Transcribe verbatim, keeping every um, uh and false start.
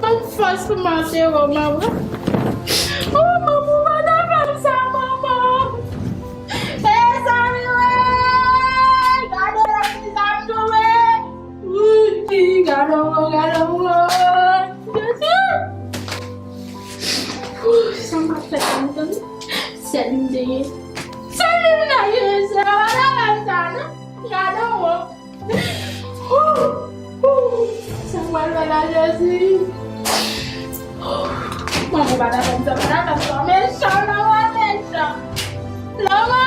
Yon fòs pou m antere w, manman. O, manman, manman, fè m sa, manman. E, sa rive! Gade la ki sa m touve! Wi, gade w, gade w. Jezi! Ou, sa m ap fè la, m tande? Sèl m te gen. Sèl m te gen, se pa la, la, sa, non? Gade w. Sa m pral fè la, Jezi? Manman, pa ta fè m sa, pa ta fè m sa. Mechan, lanmò mechan. Lanmò